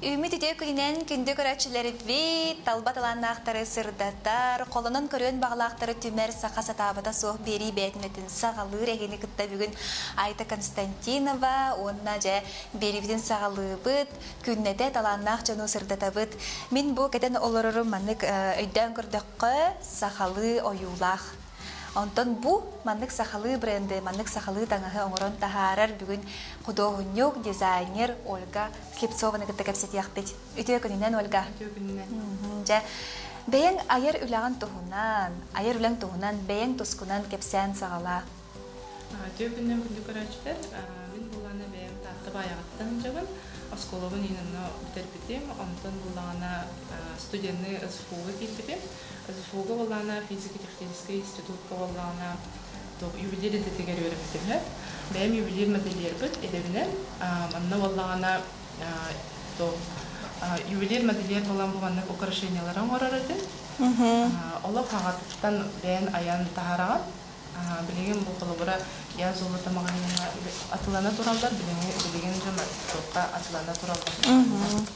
Үүммүт үтүө күнүнэн күндү көрөөччүлэрбит, талба талааннаахтары сырдатар, холонон көрүөн баҕалаахтары түмэр саха сатаабата суох биэрии бээтинэтин саҕалыыр эһини кытта бүгүн Айта Константинова уонна дьэ биэриибитин саҕалыыбыт, күннэтэ талааннаах дьону сырдатабыт. Мин бу кэтэн олорорум маннык өйдөөн көрдөххө сахалыы ойуулаах. Онтон бу маннык сахалыы бренди, маннык сахалыы таҥаһы оҥорон таһаарар бүгүн худуоһунньук, дизайнер Ольга Слепцованы кытта кэпсэтиэхпит. Үтүө күнүнэн, Ольга. Үтүө күнүнэн. Дьэ, бэйэҥ айар үлэҕин туһунан, айар үлэҥ туһунан бэйэҥ тускунан кэпсээн саҕалаа. Үтүө күнүнэн күндү көрөөччүлэр. Мин буллаҕына бэйэм Таатта Баайаҕаттан сылдьабын. Оскуолабын иһин онно бүтэрбитим. Онтон буллаҕына студенныы СФУ-га киирбитим. СФУ-га буоллаҕына физико-техническэй институтка буоллаҕына ювелир идэтигэр үөрэммитим. Бэйэм ювелир модельербыт идэбинэн. Манна буоллаҕына ювелир модельер буолан бу маннык украшениялары оҥорор этим. Олох аҕатыттан бэйэн айан таһараҕын. Билигин бу холобура Я золото маҕаһыыҥҥа атылана тураллар, билигин дьон туохха атылана тураллар.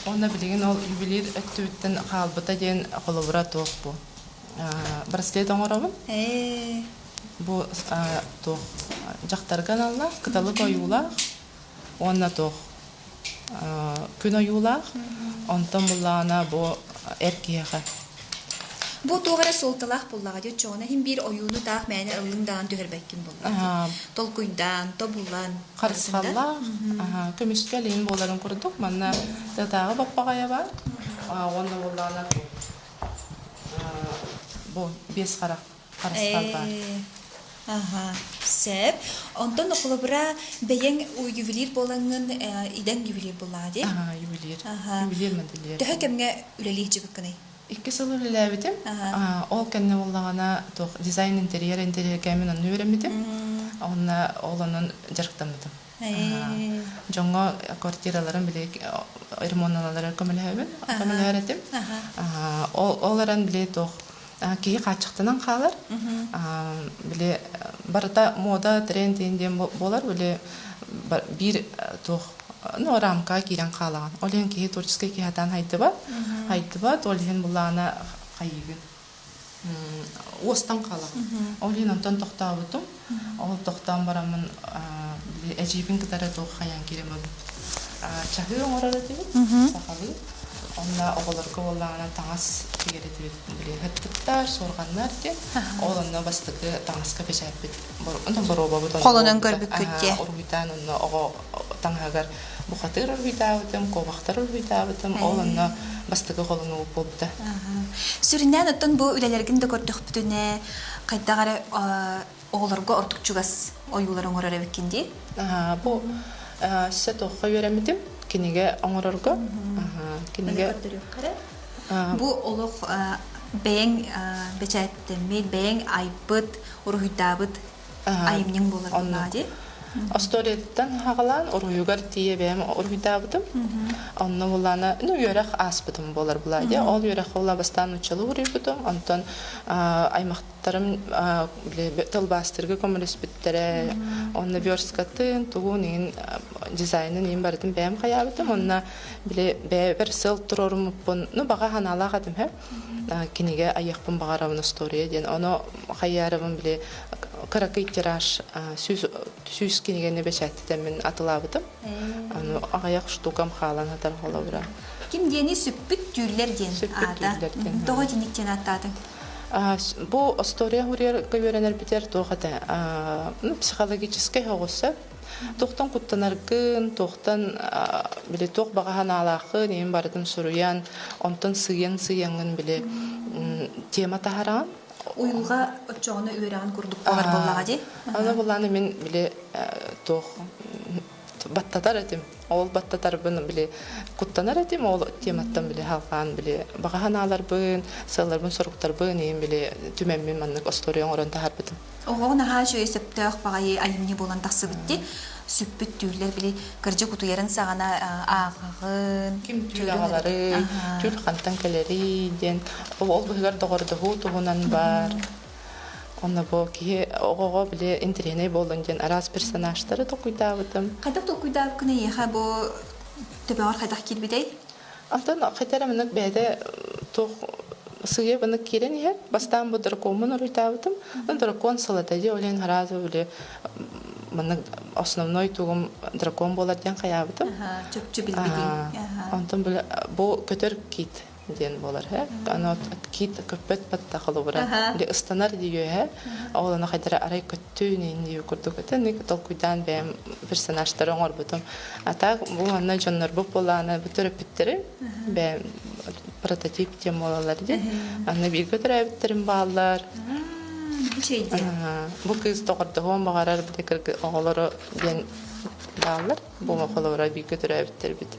Уонна билигин ол ювелир өттүбүттэн хаалбыта диэн холобура туох бу? Браслет оҥоробун. Бу туох дьахтарга аналлаах, кыталык ойуулаах уонна туох күн ойуулаах. Онтон буллаҕына бу эр киһиэхэ. Бу туох эрэ суолталаах буоллаҕа дии, оччоҕуна иһин биир ойууну таах мээнэ ыллыҥ даҕаны түһэрбэккин буоллаҕа дии. Толкуйдаан, тобулан. Харысхаллаах, көмүскэл иһин буоларын курдук манна тыатааҕы баппаҕайа баар. Уонна буоллаҕына бу биэс харах харысхал баар. Аха, сөп. Онтон холобура бэйэҥ ювелир буолаҥҥын идэҥ ювелир буоллаҕа дии? Аха, ювелир. Ювелир модельер. Төһө кэмҥэ үлэлии сылдьыбыккыный? Икки сыл үлэлээбитим. Ол кэннэ буоллаҕына туох дизайн интерьер интерьеркээмин онно үөрэммитим. Онно ол онон дьарыктаммытым. Дьоҥҥо квартираларын били ремонтаналары көмөлөһөбүн, көмөлөһөр этим. Ол ол эрэн били туох киһи хааччахтанан хаалар. Били барыта мода, тренд диэн буолар. Били биир туох ну рамкаҕа киирэн хаалаҕын. Ол иһин киһи творческий киһи сатаан хайдыбат. Хайдыбат, ол иһин буллаҕына хайыыгын. Уостан хаалаҕын. Ол иһин онтон тохтообутум. Ол тохтоон бараммын били эдьиийбин кытары туох хайаан киирэн барбыппыт. Чаһыы оҥорор этибит, сахалыы. Онно оҕолорго буоллаҕына таҥас тигэр этибит. Били ыһыттыктар, суорҕаннар диэн. Ол онно бастакы таҥаска бэчээппит боруобабыт Холонон көрбүккүт дии. Уруһуйдаан онно оҕо таҥаһыгар бухатыыр уруһуйдаабытым, куобахтар уруһуйдаабытым. Ол онно бастакы холонуу буолбута. Сүрүннээн оттон бу үлэлэргин да көрдөхпүтүнэ, хайдах эрэ оҕолорго ордук чугас ойуулар оҥорор эбиккин дии? Бу өссө туохха үөрэммитим? Кинигэ оҥорорго. Кинигэ Бу олох бэйэҥ бэчээттэммит, бэйэҥ айбыт, уруһуйдаабыт айымньыҥ буолар буоллаҕа дии? Остуоруйаттан хаҕалаан уруһуйугар тиийэ бэйэм уруһуйдаабытым. Онно булаана, ну үөрэх ааспытым буолар булаа дии. Ол үөрэххэ була бастаан нууччалыы уруйбутум, онтон аймахтарым тылбаастырга көмөлөспүттэрэ. Онно версткатын, тугун иһин дизайнын иһин барытын бэйэм хайаабытым. Онно били бэйэбэр сыл туруоруммуппун, ну баҕа санаалаах этим һэ. Кинигэ айыахпын баҕарабын остуоруйа диэн. Ону хайаарыбын били кыракый тираж 100 кинигэни бэчээттэтэммин атылаабытым. Аны аҕыйах штукам хаалан сытар холобура. Ким диэни сүппүт түүллэр диэн Сүппүт аата. түүллэр диэн. Тоҕо итинник диэн ааттаатыҥ? Бу история хуруйарга үөрэнэрбитигэр туох этэ ну, психологическай оҕуса. Туохтан куттанаргын, туохтан били туох баҕа санаалааххын, иһин барытын суруйан, онтон сыыйан-сыыйаҥҥын били тема таһараҕын. Уйулҕа оччоҕуна үөрэҕин курдук буолар буоллаҕа дии. Аны булааны мин били туох баттатар этим. Ол баттатарбын били куттанар этим. Ол тематтан били халҕаан били баҕа санааларбын, сыалларбын, соруктарбын иһин били түмэммин маннык остуоруйа оҥорон таһаарбытым. Оҕоҕо наһаа үчүгэй сөптөөх баҕайы айымньы буолан тахсыбыт дии. Сүппүт түүллэр били кырдьык утуйарын саҕана ааҕаҕын. Ким түүл аҕаларый, түүл хантан кэлэрий диэн ол быһыгар доҕордоһуу туһунан баар. Онно бу киһи оҕоҕо били интэриэһинэй буоллун диэн араас персонажтары толкуйдаабытым. Хайдах толкуйдаабыккын эйиэхэ бу Төбөҕөр хайдах киирбитэй? Онтон хайда эрэ маннык бэйэтэ туох сыыйа маннык киирэн иһэр. Бастаан бу дракоммун уруйдаабытым. Дракон сылата дии, ол иһин сразу били маннык основной тугум дракон буолар диэн хайаабытым. Чопчу билбитиҥ. Онтон били бу көтөр кит диэн буолар э аны кит көппөт батта холобура били ыстанар дии үөһэ ол аны хайдара арай көттүүн иин дии курдук этэ толкуйдаан бэйэм персонажтары оҥорбутум а так бу манна дьоннорбут буолаана бу төрөппүттэри бэйэм прототип диэн буолаллар дии аны бииргэ төрөөбүттэрим бааллар бу кыыс доҕордоһуон баҕарар били кыргы оҕолоро диэн бааллар бу холобура бииргэ төрөөбүттэрбит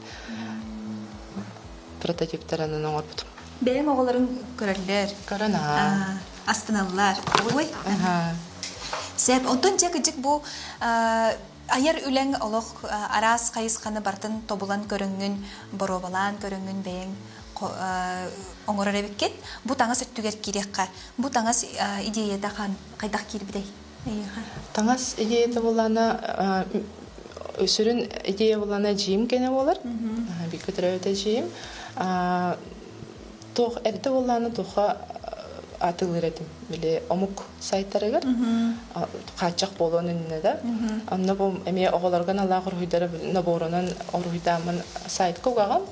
прототиптарынан оҥорбутум. Бэйэҥ оҕолоруҥ көрөллөр. Көрөн аа. Астыналлар. Ой. Сөп. Онтон дьэ кыдьык бу айар үлэҥ олох араас хайысханы бартын тобулан көрөҥҥүн, боруобалаан көрөҥҥүн бэйэҥ оҥорор эбиккин. Бу таҥас өттүгэр киириэххэ. Бу таҥас идеята хайдах киирбитэй? Таҥас идеята буоллаҕына сүрүн идея буоллаҕына эдьиийим кэнэ буолар. Бииргэ төрөөбүт эдьиийим. Туох эрдэ буоллаҕына туохха атыылыыр этим. Били омук сайтарыгар хааччах буолуон иннинэ да. Онно бу эмиэ оҕолорго аналлаах уруһуйдары наборунан уруһуйдааммын сайтка угаҕын.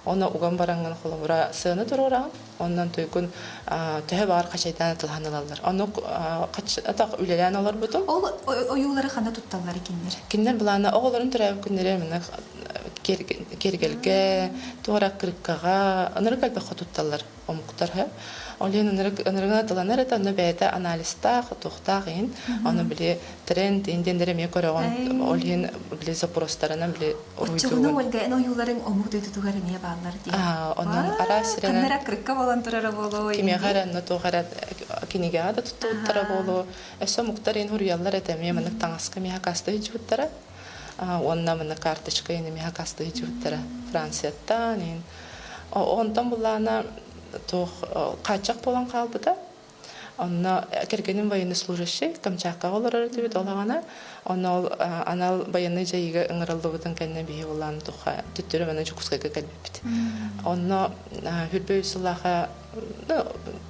Оны уган бараҥҥын холобура сыана туруораҕын. Онон туйгун төһө баҕар хачайдаан атылаһан ылаллар. Оннук атах үлэлээн олорбутум. Ол ойуулары ханна тутталлар кинилэр? Кинилэр былаана оҕолорун төрөөбүт күннэрэ мына киэргэлгэ, туора кырыккаҕа, ынырык элбэххэ тутталлар омуктар. Ол иһин ынырык ынырыгын атыланар этэ, онно бэйэтэ анализтаах, туохтаах иһин, ону били тренд иһин диэннэри эмиэ көрөҕүн. Ол иһин били запростарынан били Оччоҕуна Ольга эн ойууларыҥ омук дойдутугар эмиэ бааллар дии. Онон араас сиринэн Ханна эрэ кырыкка буолан турара буолуо. Кимиэхэ эрэ онно туох эрэ кинигэҕэ да туттубуттара буолуо. Өссө омуктар иһин суруйаллар этэ эмиэ маннык таҥаска эмиэ хакастыы сылдьыбыттара. Уонна маннык карточка иһин эмиэ хакастыы сылдьыбыттара. Францияттан иһин. Онтон буллаана туох хааччах буолан хаалбыта. Онно кэргэним военнослужащий, Камчаткаҕа олорор этибит ол аҕана. Онно ол анал байыаннай дьайыыга ыҥырыллыбытын кэннэ биһи улаан туха төттөрү маны Дьокуускайга кэлбиппит. Онно хүрбэ үс сыллаахха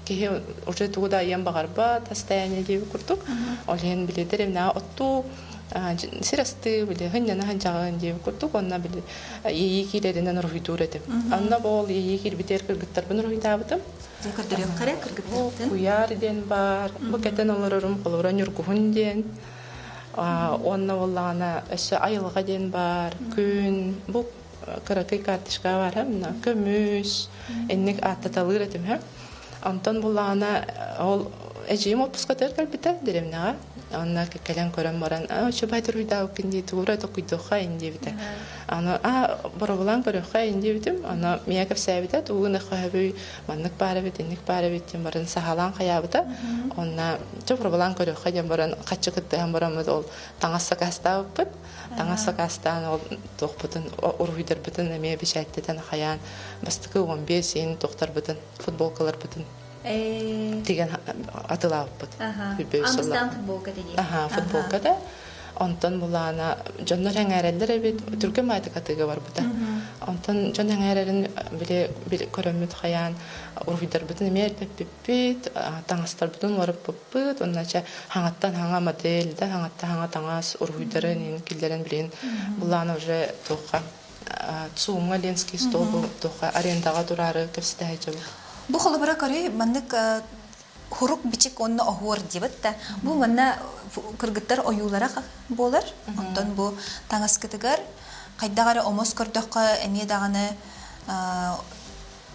киһи уже тугу да айыан баҕарбат состояние диэбит курдук. Ол иһин били дэриэбинэҕэ оттуу сир астыы били хынньана ханчаҕын диэбит курдук онно били иэйии киирэринэн уруһуйдуур этим. Онно бу ол иэйии киирбитигэр кыргыттарбын уруһуйдаабытым. Дьэ көрдөрүөххэ эрэ кыргыттартан. Куйаар диэн баар. Бу кэтэн олорорум холобура Ньургуһун диэн. Уонна буоллаҕына өссө айылҕа диэн баар. Күн. Бу кыракый карточка баар мына көмүс. Инник ааттаталыыр этим һэ. Онтон буллаҕына ол эдьиийим отпускатыгар кэлбитэ дэриэбинэҕэ. Онно кэлэн көрөн баран, «Чубай туруйдаабыккын дии, тугура токуйдуохха ин» диэбитэ. Аны а боробулаан көрүөххэ ин диэбитим. Аны миэхэ кэпсээбитэ, тугу гыныахха сөбүй, маннык баар эбит, инник баар эбит диэн баран саһаалаан хайаабыта. Онно чэ боробулаан көрүөххэ диэн баран хаччы кыттыһан бараммыт ол таҥас сакаастаабыппыт. Таҥас сакаастаан ол туохпутун уруһуйдарбытын эмиэ бэчээттэтэн хайаан бастакы 15 иин туохтарбытын футболкаларбытын тигэн атылаабыппыт. Аан футболка дии. Аха, футболка да. Онтон булаана дьоннор эҥээрэллэр эбит, түргэн маайтык атыыга барбыта. Онтон дьон эҥээрэрин били көрөммүт хайаан уруһуйдарбытын эмиэ элбэппиппит, таҥастарбытын уларыппыппыт, уонна чэ хаҥаттан хаҥа модель да, хаҥаттан хаҥа таҥас уруһуйдарын иһин киллэрэн билигин булаана уже туохха ЦУМҥа Ленский стол туохха арендаҕа тураары кэпсэтэ сылдьабыт. Бу холобура көрүй, маннык хурук бичик уонна оһуор диэбит да бу манна кыргыттар ойуулара буолар онтон бу таҥаскытыгар хайдах эрэ омос көрдөххө эмиэ даҕаны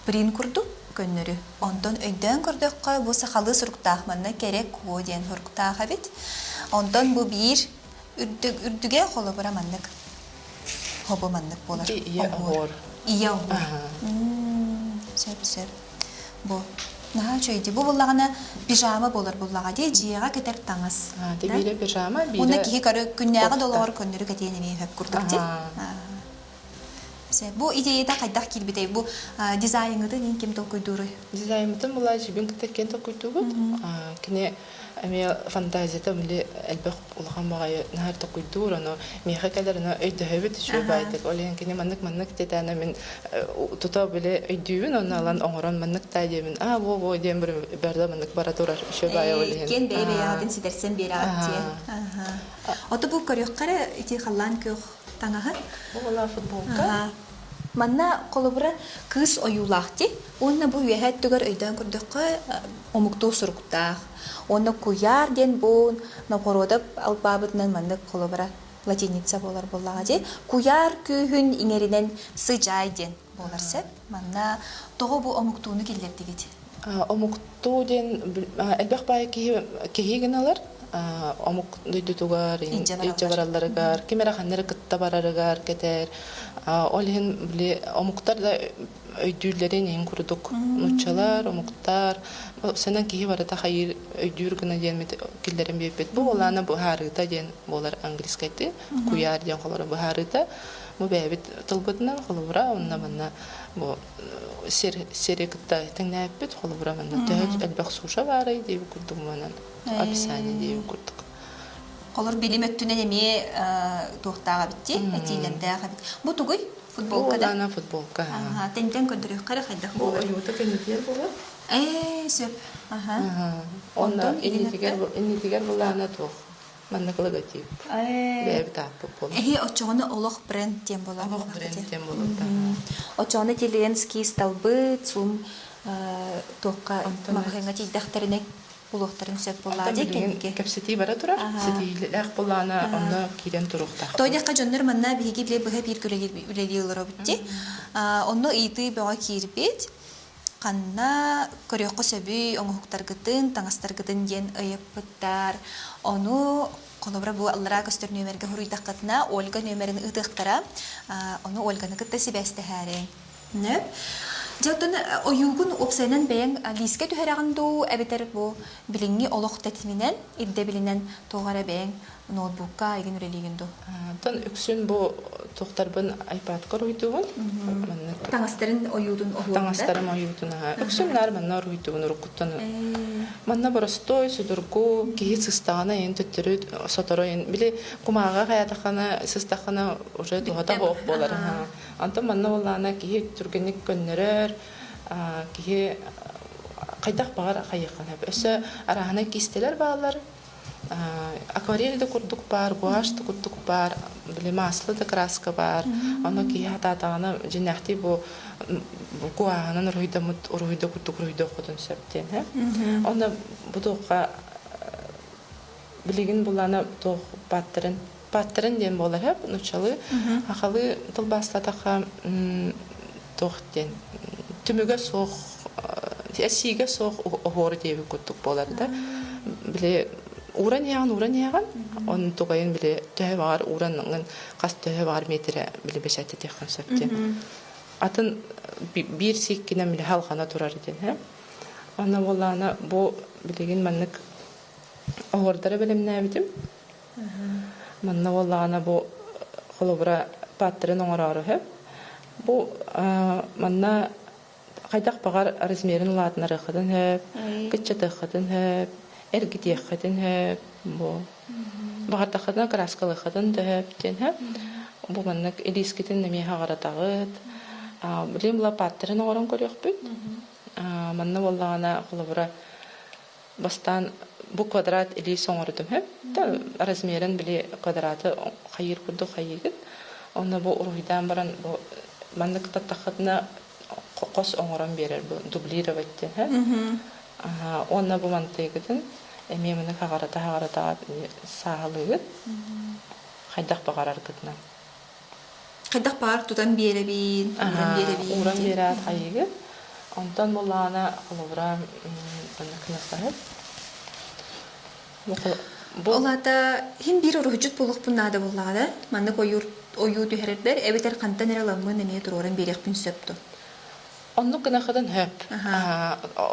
прин курдук көннөрү онтон өйдөөн көрдөххө бу сахалыы суруктаах манна кэрэ куо диэн суруктаах эбит онтон бу биир үрдүгэ холобура маннык хобу маннык буолар ийэ оһуор ийэ оһуор сөп сөп Бу наһаа үчүгэй дии. Бу буллаҕына пижама буолар буллаҕа дии. Дьиэҕэ кэтэр таҥас. Биирэ пижама, биирэ Уонна киһи көрө күннээҕи долоҕор көннөрү кэтиэн эмиэ сөп курдук дии. Бу идеята хайдах киирбитэй? Бу дизайныгытын ин ким толкуйдууруй? Дизайммытын була дьибин кытта киэн толкуйдуубут. Кини эмиэ фантазията били элбэх улахан баҕайы наһаар толкуйдуур, ону миэхэ кэлэр, ону өйдөһөбүт үчүгэй баайдык. Ол иһин кини маннык-маннык диэтээнэ мин тута били өйдүүбүн, онно ылан оҥорон маннык таа диэмин, аа во-во диэн бэрдэ маннык бара турар үчүгэй баайы ол иһин. Киэн бэйэ-бэйэҕитин ситэрсэн биэрэҕит дии. Ото бу көрүөххэ эрэ ити халлаан күөх таҥаһы. Бу була футболка. Манна холобура кыыс ойуулаах дии. Уонна бу үөһэ өттүгэр өйдөөн көрдөххө омуктуу суруктаах. Уонна куйаар диэн бу Новгородов алпаабытынан маннык холобура латиница буолар буоллаҕа дии. Куйаар күүһүн иҥэринэн сыдьаай диэн буолар сөп. Манна тоҕо бу омуктууну киллэрдигит? Омуктуу диэн элбэх баай киһи киһи гыналар омук дойдутугар илдьэ баралларыгар ким эрэ ханна эрэ кытта барарыгар кэтэр ол иһин били омуктар да өйдүүллэрин иһин курдук нууччалар омуктар сэнэн киһи барыта хайыыр өйдүүр гына диэн киллэрэн биэрбит бу буолаана быһаарыыта диэн буолар английскайдыы куйаар диэн холоро быһаарыыта бу бэйэбит тылбытынан холобура онно манна бу сир сири кытта тэҥнээппит холобура манна төһө элбэх суша баарый диэбит курдук манан описание диэбит курдук Холор билим өттүнэн эмиэ туохтаах эбит дии, этиилэрдээх эбит. Бу тугуй? Футболка да? Бу футболка. Тэнтэн көрдөрүөххэ эрэ хайдах Бу ойуута кэннитигэр буолар. Ээ, сөп. Аха. Онно иннитигэр иннитигэр булаана туох Маннык логотип. Бэйэбит ааппыт буолар. Эһи оччоҕуна олох бренд диэн буолар. Олох бренд диэн буолар. Оччоҕуна Теленский сталбыт, сум туохха маҕаһыыҥҥа тиийдэхтэринэ булуохтарын сөп буоллаҕа дии кэнники. Кэпсэтии бара турар. Ситиилээх буоллаҕына онно киирэн туруохтаах. Тоойдоххо дьоннор манна биһиги бile быһа биир үлэлии олоробут дии. Онно ыйытыы бөҕө киирбит. Ханна көрүөххэ сөбүй оҥоһуктаргытын, таҥастаргытын диэн ыйыппыттар. Ону холобура бу аллараа көстөр нүөмэргэ суруйдаххытына Ольга нүөмэрин ыытыахтара. Ону Ольганы кытта сибээстэһээриҥ. Нөп. Дьэ оттон ойуугун уопсайынан бэйэҥ лиискэ түһэрэҕин дуу эбэтэр бу билиҥҥи олох тэтиминэн, ирдэбилинэн туох эрэ бэйэҥ ноутбукка игин үлэлиигин дуу? Оттон үксүн бу туохтарбын iPad-ка уруһуйдуубун. Маннык Таҥастарын ойуутун оһуорун Таҥастарым ойуутун аһа. Үксүн наар манна уруһуйдуубун уруккуттан. Манна боростуой, судургу, киһи сыстаҕына иһин төттөрү сотору иһин. Били кумааҕыга хайаатаххына, сыстаххына уже туһата суох буолар. Онтон манна буоллаҕына киһи түргэнник көннөрөр, киһи хайдах баҕар хайыаххын сөп. Өссө арааһынай киистэлэр бааллар. Акварель да курдук баар, гуашь да курдук баар, били масло да краска баар. Ону киһи хатаатаҕына дьиҥнээхтии бу гуаһынан уруһуйдаммыт уруһуйда курдук уруһуйдуоххутун сөп диэн. Онно бу туохха билигин булана туох паттерн паттерн диэн буолар һэп нууччалыы сахалыы тылбаастаатахха туох диэн түмүгэ суох эсиигэ суох оһуор диэбит курдук буолар да били ууран иһэҕин ууран иһэҕин он тугайын били төһө баҕар ууран хас төһө баҕар миэтэрэ били бэчээттэтиэххин сөп диэн атын биир сииккинэн били халҕана турар диэн һэ онно буоллаҕына бу билигин маннык оһуордары бэлэмнээбитим Манна буоллаҕына бу холобура паттерн оҥороору сөп. Бу манна хайдах баҕар размерин улаатынарыаххытын сөп, кыччатыаххытын сөп, эргитиэххитин сөп. Бу баҕардаххытына кырааскалыаххытын да сөп диэн сөп. Бу маннык илиискитин эмиэ хаҕаратаҕыт. Билигин була паттерн оҥорон көрүөхпүт. Манна буоллаҕына холобура Бастаан бу квадрат илиис оҥордум һэ. Размерин били квадраты хайыыр курдук хайыыгыт. Онно бу уруһуйдаан баран бу маннык таттаххытына хос оҥорон биэрэр бу дублировать диэн һэ. Уонна бу мантыйгытын эмиэ маны хаҕарата-хаҕарата сааһылыыгыт. Хайдах баҕараргытынан. Хайдах баар тутан биэрэбин, ууран биэрэбин Ууран биэрээт хайыыгыт. Онтон буллаҕына холобура маннык гыныахтаһыт. Бу Ол аата иһин биир уруһуйдьут буолуохпун наада буоллаҕа да, маннык ойуур ойуу түһэрэрбэр эбэтэр хантан эрэ ыламмын эмиэ туруоран биэриэхпин сөп дуо? Оннук гынахытын хөп.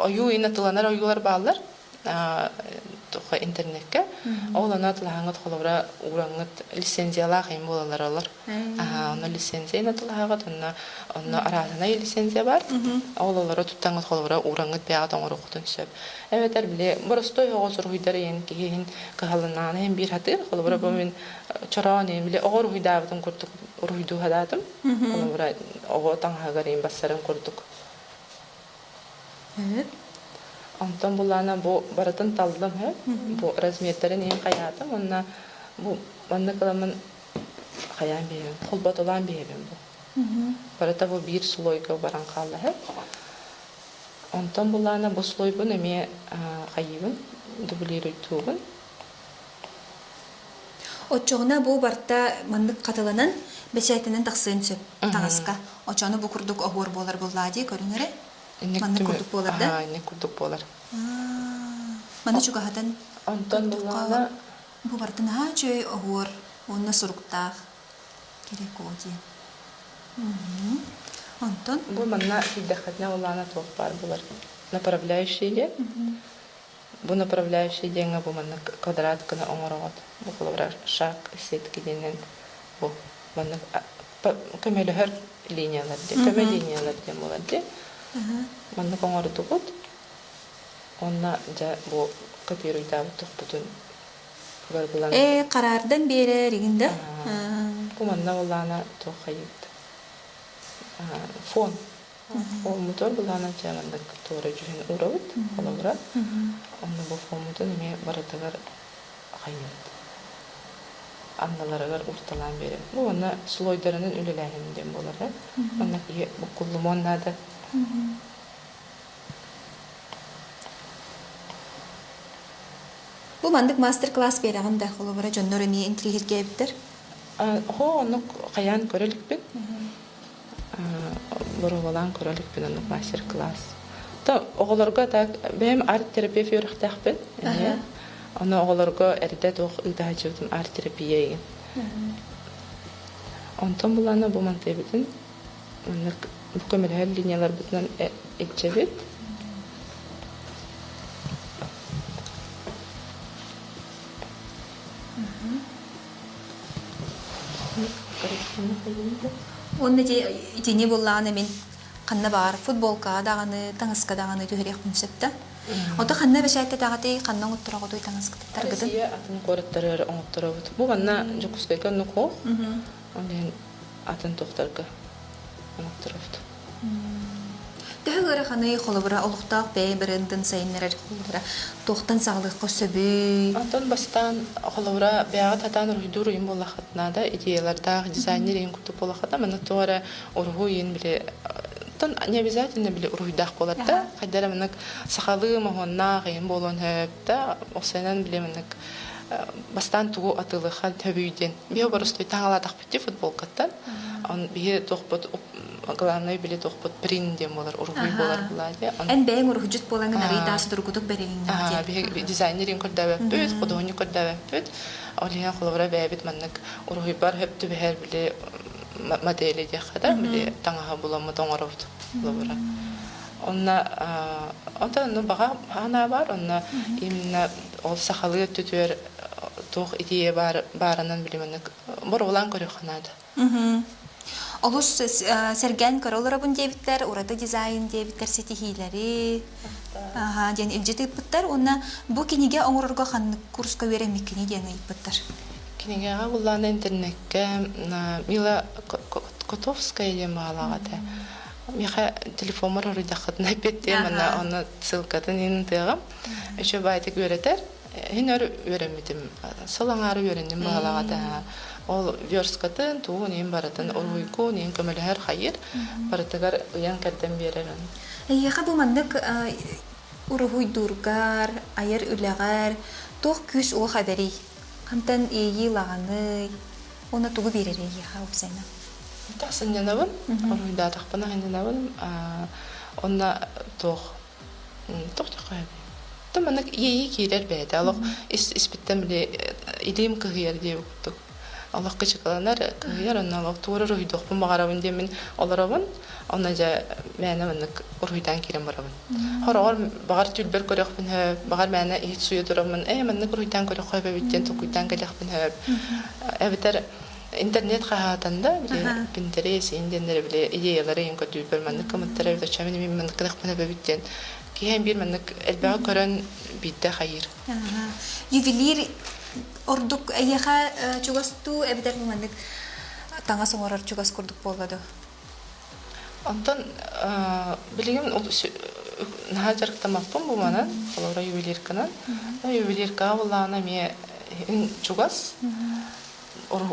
Ойуу инэ тыланар ойуулар бааллар. Туха интернеккэ. Ол онно атылаһаҥҥыт холобура уураҥҥыт лицензиялаах им буолалар олор. Онно лицензия атылаһаҕыт, онно онно арааһынай лицензия бар. Ол олору туттаҥҥыт холобура уураҥҥыт бэйэҕит оҥоруоххутун сөп. Эбэтэр били боростуой оҕо суруһуйдар иһин киһи иһин кыһалыннаҕына иһин биир хатыыр. Холобура бу мин чороон иһин били оҕо уруһуйдаабытын курдук уруһуйдуу хадаатым. Холобура оҕо таҥаһыгар иһин бассарын курдук. Онтон булаана бу барытын таллым һэ. Бу размердарын иһин хайаатым уонна бу маннык ыламмын хайаан биэрэбин, холботолоон биэрэбин бу. Барыта бу биир слойга баран хаалла һэ. Онтон булаана бу слойбун эмиэ хайыыбын, дублируйдуубун. Оччоҕуна бу барта маннык хатыланан бэчээттэнэн тахсыан сөп таҥаска. Оччону бу курдук оһуор буолар буоллаа дии көрүҥ эрэ. Маннык курдук буолар да? Инник курдук буолар. Маны чугаһатан Онтон буллаҕына бу барытын наһаа үчүгэй оһуор уонна суруктаах Кирико диэн. Онтон бу манна киирдэххитинэ улаана туох баар буолар направляющий диэн. Бу направляющий диэҥҥэ бу маннык квадрат гына оҥороҕут. Бу холобура шаг сетки диэнинэн бу маннык көмөлөһөр линиялар диэн, көмө линиялар диэн буолар дии. Маннык оҥордугут. Уонна дьэ бу копируйдаабыт тохпутун баргылан Ээ, хараардан биэрэр игин да? Бу манна буоллаҕына туох хайыыбыт? Фон. Фоммутугар былаанан дьэ маннык туора дьүһүн уурабыт, холобура. Онно бу фоммутун эмиэ барытыгар хайыыбыт. Анналарыгар уурталаан биэрэбит. Бу уонна слойдарынан үлэлээһин диэн буолар ээ. Манна киһи буккуллумуон наада. Бу маннык мастер-класс биэрэҕин да, холобура, дьоннор эмиэ интириэһиргээбиттэр. Хоо оннук хайаан көрө иликпин. Боруобалаан көрө иликпин оннук мастер-класс. То оҕолорго так бэйэм арт-терапевт үөрэхтээхпин. Ону оҕолорго эрдэ туох ыытааччыбытым арт-терапия игин. Онтон булаана бу мантыйбытын маннык бу көмөлөһөр линияларбытынан илдьэбит. Уонна ити итини буллаҕына мин ханна баар футболкаҕа даҕаны, таҥаска даҕаны түһэриэхпин сөп да. Ото ханна бэчээттэтэҕитий, ханна оҥоттороҕутуй таҥаскытыттаргытын? Россия атын куораттарыгар оҥотторобут. Бу манна Дьокуускайга оннук суох. Ол иһин атын туохтарга оҥотторобут. Төһө ыараханый холобура олохтоох бэйэ брендин сайыннарар холобура туохтан саҕалыахха сөбүй? Онтон бастаан холобура бэйэҕит сатаан уруһуйдуур уйун буоллаххытына да идеялардаах дизайнер иһин курдук буоллаххытына манна туох эрэ уруһуй иһин били тон не обязательно били уруһуйдаах буолар да хайда эрэ маннык сахалыы моһуоннаах иһин буолуон сөп да осенан били маннык бастаан тугу атыылыахха сөбүй диэн биһи боростуой таҥалаатахпыт дии футболкаттан он биһи туохпут главное били туохпут прин диэн буолар уруһуй буолар булаа диye Эн бэйэҥ уруһуйдьут буолаҥын арыйдаа судургутук бэрилиннэҕэ диэн. Биһи дизайнерин көрдөөбөппүт, худуоһунньук көрдөөбөппүт. Ол иһин холобура бэйэбит маннык уруһуйбар хөп түбэһэр били модели диэххэ да били таҥаһы буламмыт оҥоробут холобура. Онно онтон онно баҕа санаа баар, онно именно ол сахалыы өттүтүгэр туох идея баар баарынан били маннык боруобалаан көрүөххэ наада. Олус сэргээн көрө олоробун диэбиттэр, ураты дизайн диэбиттэр ситиһиилэри диэн илдьи тыыппыттар уонна бу кинигэ оҥорорго ханнык курска үөрэммиккиний диэн ыйыппыттар. Кинигэҕэ буллаана интернеккэ Мила Котовская диэн баҕалаах этэ. Миэхэ телефоммар хоруйдаххытына эппиэттиэм уонна онно ссылкатын иһин ытыаҕым. Үчүгэй баайтык үөрэтэр. Иһин өр үөрэммитим. Сыл аҥаары үөрэнним баҕалаах этэ. Ол версткатын, тугун иһин барытын уруһуйгун иһин көмөлөһөр хайыр. Барытыгар ыйан-кэрдэн биэрэр. Эйиэхэ бу маннык уруһуйдуургар, айар үлэҕэр туох күүс-уох эбэрий? Хантан иэйии ылаҕыный? Уонна тугу биэрэр эйиэхэ уопсайынан? Так сынньанабын, уруһуйдаатахпына сынньанабын. Онно туох туох диэххэ То маннык иэйии киирэр бэйэтэ. Олох ис испиттэн били илиим кыһыйар диэбит курдук. Олох кычыкыланар, кыһыйар, онно олох тугу эрэ уруһуйдуохпун баҕарабын диэммин олоробун. Онно дьэ мээнэ маннык уруһуйдаан киирэн барабын. Хороҕор баҕар түүлбэр көрүөхпүн сөп, баҕар мээнэ иһит сууйа тураммын, ээ маннык уруһуйдаан көрүөххэ сөп эбит диэн толкуйдаан кэлиэхпин сөп. Эбэтэр интернет хаһаатан да, били Pinterest иин диэннэри били идеялары иин көрдүүрбэр маннык кымыттара эбит, оччо мин эмиэ маннык гынахпын сөп эбит диэн киһи биир маннык элбэҕи көрөн биирдэ хайыыр. Ювелир ордук эйиэхэ чугас дуу эбэтэр маннык таҥас оҥорор чугас курдук буолла дуу? Онтон билигин наһаа дьарыктаммаппын бу манан, холобура ювелирканан. Ювелиркаҕа буоллаҕына эмиэ чугас.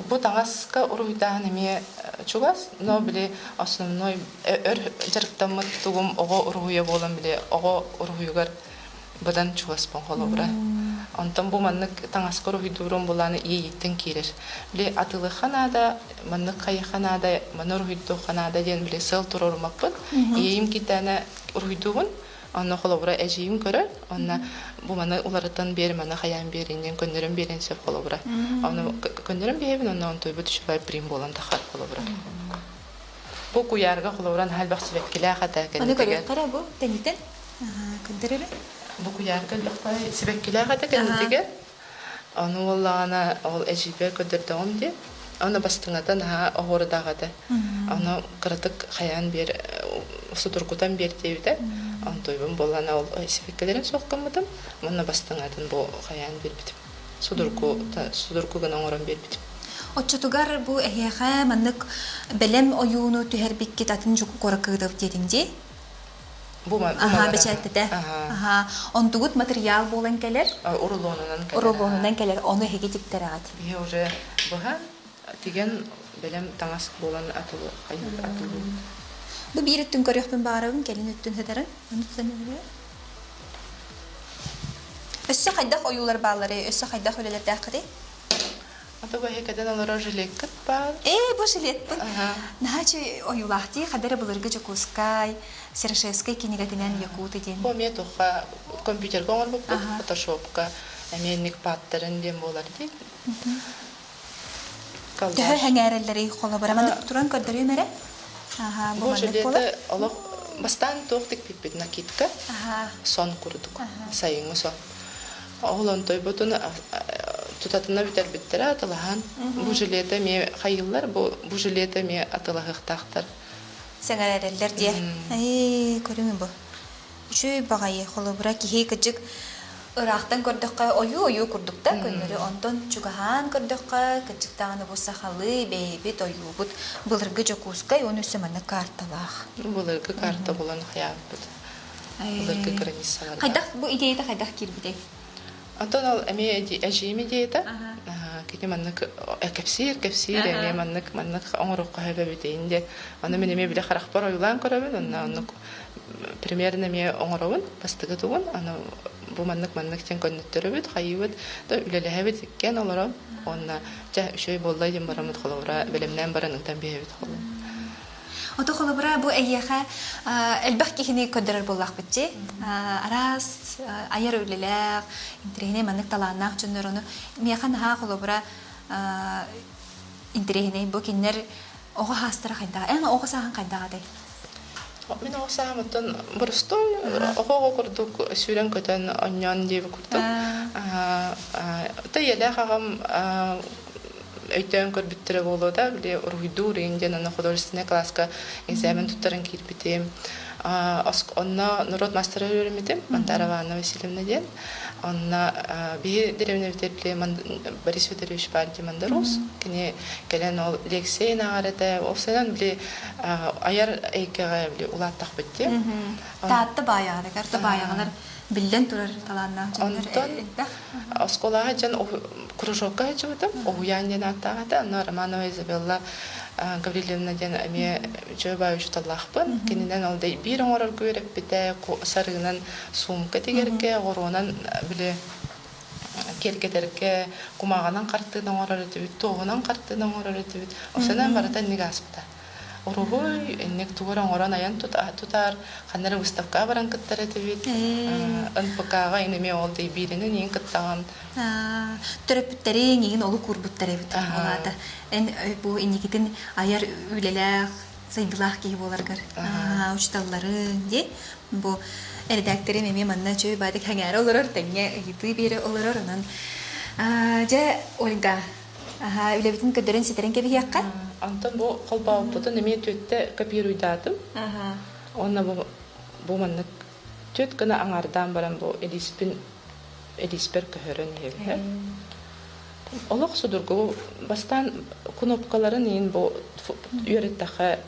Бу таҥаска уруһуйдааһын эмиэ чугас, но били основной өр дьарыктаммыт тугум оҕо уруһуйа буолан били оҕо уруһуйугар быдан чугаспын холобура. Онтон бу маннык таҥаска уруһуйдуурум булааны иэйииттэн киирэр. Били атыылыахха наада, маннык хайыахха наада, маны уруһуйдуохха наада диэн били сыал туруоруммаппын. Иэйим китээнэ уруһуйдуубун. Онно холобура эдьиийим көрөр, онно бу маны уларытан биэр, маны хайаан биэрин диэн көннөрөн биэрэн сөп холобура. Ону көннөрөн биэрэбин, онно онтуйбут үчүгэй прим буолан тахар холобура. Бу куйаарга холобура наһаа элбэх сибэккилээх этэ Аны кэннитигэр. көрүөххэ эрэ бу тэнитэн. Көрдөр эрэ. Бу куйаарга элбэх сибэккилээх этэ кэннитигэр. Ону буоллаҕына ол эдьиийбэр көрдөрдөҕүм дии. Ону бастыҥата наһаа оһуордаах этэ. Ону кыратык хайаан биэр судургутан биэр диэбитэ. Онтуйбун буоллаҕына ол сибэккилэрин суох гыммытым. Уонна бастыҥатын бу хайаан биэрбитим. Судургу судургу гына оҥорон биэрбитим. Оччотугар бу эһиэхэ маннык бэлэм ойууну түһэрбиккит атын куоракка ыытабыт диэтиҥ дии? Бу Аха, бэчээттэтэ. Аха. Онтугут материал буолан кэлэр. Урулуонунан кэлэр. Урулуонунан кэлэр. Ону эһиги тиктэрэҕит. Биһи уже быһа тигэн бэлэм таҥас буолан атылы Бу биир өттүн көрүөхпүн баҕарабын, кэлин өттүн сытарын. Ону тутан Өссө хайдах ойуулар баалларый? Өссө хайдах үлэлэрдээххитий? Ата бу кэтэн олорор жилеккит баар. Ээ, бу жилетпын. Наһаа үчүгэй ойуулаах дии, хадара эрэ былыргы Дьокуускай, Серошевскай кинигэтинэн Якуты диэн. Бу эмиэ туохха компьютерга оҥорбуппут, фотошопка эмиэ ник паттарын диэн буолар дии. Төһө сэҥээрэллэрий холобура маннык туран көрдөрүөм эрэ. Аха, бу Бу маннык буолар. жилеты олох бастаан туох тикпиппит накидка, сон курдук, сайыҥҥы сон. Ол онтойбутун тутатына бүтэрбиттэрэ атылаһан. Бу жилета эмиэ хайыыллар, бу, бу жилета эмиэ атылаһыахтаахтар. Сэҥээрэллэр диэ. Ээ, көрүҥ бу. Үчүгэй баҕайы, холобура киһи кыдьык ыраахтан көрдөххө ойуу-ойуу курдук да көннөрү онтон чугаһаан көрдөххө кыдьык даҕаны бу сахалыы бэйэбит ойуубут былыргы Дьокуускай уонна өссө маннык карталаах. Былыргы карта булан хайаабыппыт. Былыргы границаларда. Хайдах бу идеята хайдах киирбитэй? Онтон ол эмиэ эдьиийим идеята. Кини маннык кэпсиир, кэпсиир эмиэ маннык маннык оҥоруохха сөп эбитин диэн. Ону мин эмиэ били харахпар ойуулаан көрөбүн, онно оннук примерно эмиэ оҥоробун, бастакы тугун, аны бу маннык маннык диэн көннөттөрөбүт, хайыыбыт, да үлэлэһэбит иккиэн олорон, уонна дьэ үчүгэй буолла диэн бараммыт холобура бэлэмнээн баран ыытан биэрэбит холобура. Ото холобура бу эйиэхэ элбэх киһини көрдөрөр буоллахпыт дии. Араас айар үлэлээх, интэриэһинэй маннык талааннаах дьоннор ону миэхэ наһаа холобура интэриэһинэй бу кинилэр оҕо саастара хайдаҕа эн оҕо сааһын хайдаҕа этэй? Мин оҕо сааһым оттон боростуой оҕо-оҕо курдук сүүрэн-көтөн онньоон диэбит курдук. Ийэлээх аҕам өйдөөн көрбүттэрэ буолуо да, били уруһуйдуур иин диэн аны художественнай кылааска экзамен туттаран киирбитим. Онно норуот маастара үөрэммитим, Мантара Ивановна Васильевна диэн. Онно биһи дэриэбинэбитигэр били Борис Федорович Пальди Мандарус, кини кэлэн ол лекция ааҕар этэ. Ол сынан били айар эйгэҕэ били улааттахпыт дии. Таатта баайаҕалар, баайаҕалар биллэн турар талааннаах дьоннор элбэх. Оскуолаҕа дьон кружокка сылдьыбытым, уһуйаан диэн ааттаах этэ. Онно Романова Изабелла Гаврильевна диэн эмиэ үчүгэй баай учууталлаахпын. Кининэн ол биир оҥорорго үөрэппитэ, сарыынан суумка тигэргэ, оҕуруонан били киэргэтэргэ, кумааҕынан хартыына оҥорор этибит, туоһунан хартыына оҥорор этибит. Осонон барыта инник ааспыта. Уруһуй, инник тугу эрэ оҥорон айан тутар, ханна эрэ выставкаҕа баран кыттар этибит. НПК-ҕа ин эмиэ ол дэйбииринэн иин кыттаҕын. Төрөппүттэриҥ иин олук уурбуттар эбит. Ол аата эн бу инникитин айар үлэлээх, сайдыылаах киһи буоларгар учууталларыҥ дии. Бу эрэдээктэрим эмиэ манна үчүгэй баадык сэҥээрэ олорор, тэҥҥэ ыйытыы биэрэ олорор. Онон дьэ, Ольга, үлэбитин көрдөрөн ситэрэн кэбиһиэххэ. Онтон бу холбообуппутун эмиэ түөттэ копируйдаатым. Уонна бу, бу маннык түөт гына аҥаардаан баран бу илииспин илииспэр көһөрөн иһэбин. Олох судургу бастаан кнопкаларын иин бу үөрэттэххэ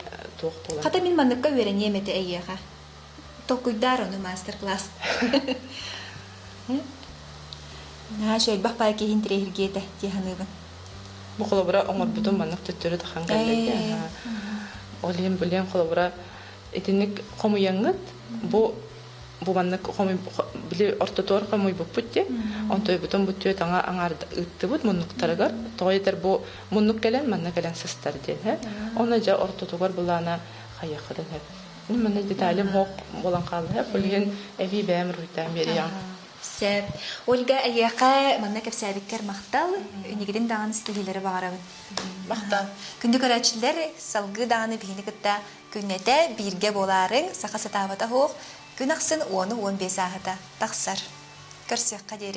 туох буолар. Хата мин манныкка үөрэниэм этэ эйиэхэ. Толкуйдаар ону мастер-класс. Наһаа элбэх баай киһи интэриэһиргиэ этэ дии саныыбын. Бу холобура оҥорбутум маннык төттөрү тахан кэллэ. Ол иһин билиэн холобура итинник хомуйаҥҥыт бу бу маннык били ортотугар хомуйбуппут дии. Онтойбутун бу түөт аҥа аҥаар ыыттыбыт муннуктарыгар. Тоҕо этэр бу муннук кэлэн манна кэлэн сыстар диэн. Онно дьэ ортотугар былаана хайыаххытын сөп. Манна деталем хоох буолан хаалла. Ол иһин эбии бэйэм уруһуйдаан биэриэҕим. Сөп. Ольга, эйиэхэ манна кэпсээбиккэр махтал. Инникитин даҕаны ситиһиилэри баҕарабын. Махтал. Күндү көрөөччүлэр, салгыы даҕаны биһини кытта күннэтэ бииргэ буолаарыҥ, саха сатаабата суох, күн ахсын уону 15 ааһыта тахсар. Көрсүөххэ диэри.